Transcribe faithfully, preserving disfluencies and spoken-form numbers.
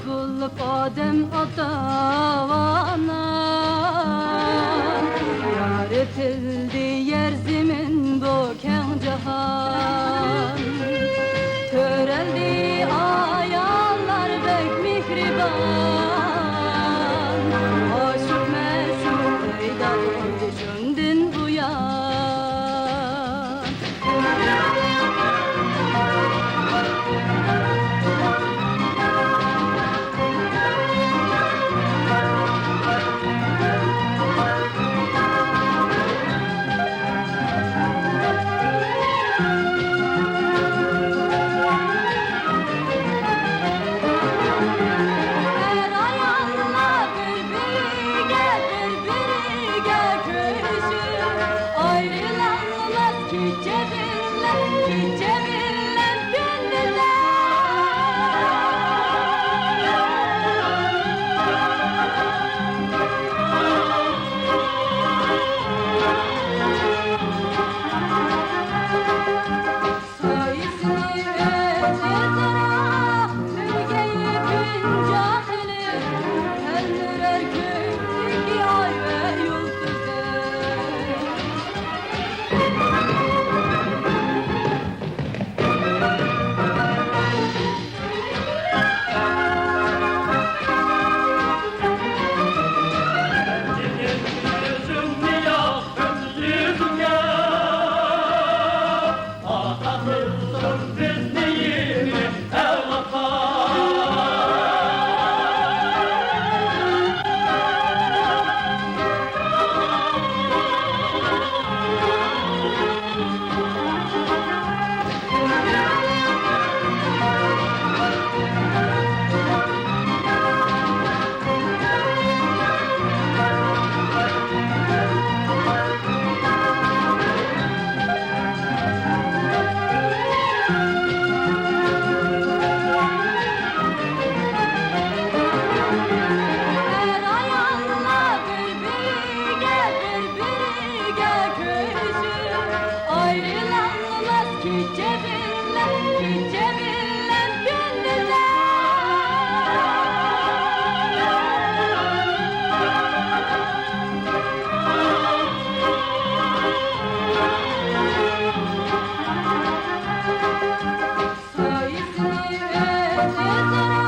بولۇپ ئادەم ئاتا-ئانا، يارىتىلدى يەر زېمىن بۇ كەڭ جاھان. تۆرەلدى ئاياللار بەك مېھرىبان، ئاشىق مەشۇق پەيدا بولدى شۇندىن بۇيان. ئەر-ئاياللار بىر-بىرىگە، بىر-بىرىگە كۆيسۇن، ئايرىلالماس كېچە بىلەن، كېچە بىلەن كۈندۈزلەر. سايىسىنى ئۆزئارا بىرگە يېپىنچاق قىلىپ، تەلمۈرەر كۆكتىكى ئاي ۋە يۇلتۇزلار. ئەر-ئاياللار بىر-بىرىگە، بىر-بىرىگە كۆيسۇن، ئايرىلالماس كېچە بىلەن، كېچە بىلەن كۈندۈزلەر. سايىسىنى ئۆزئارا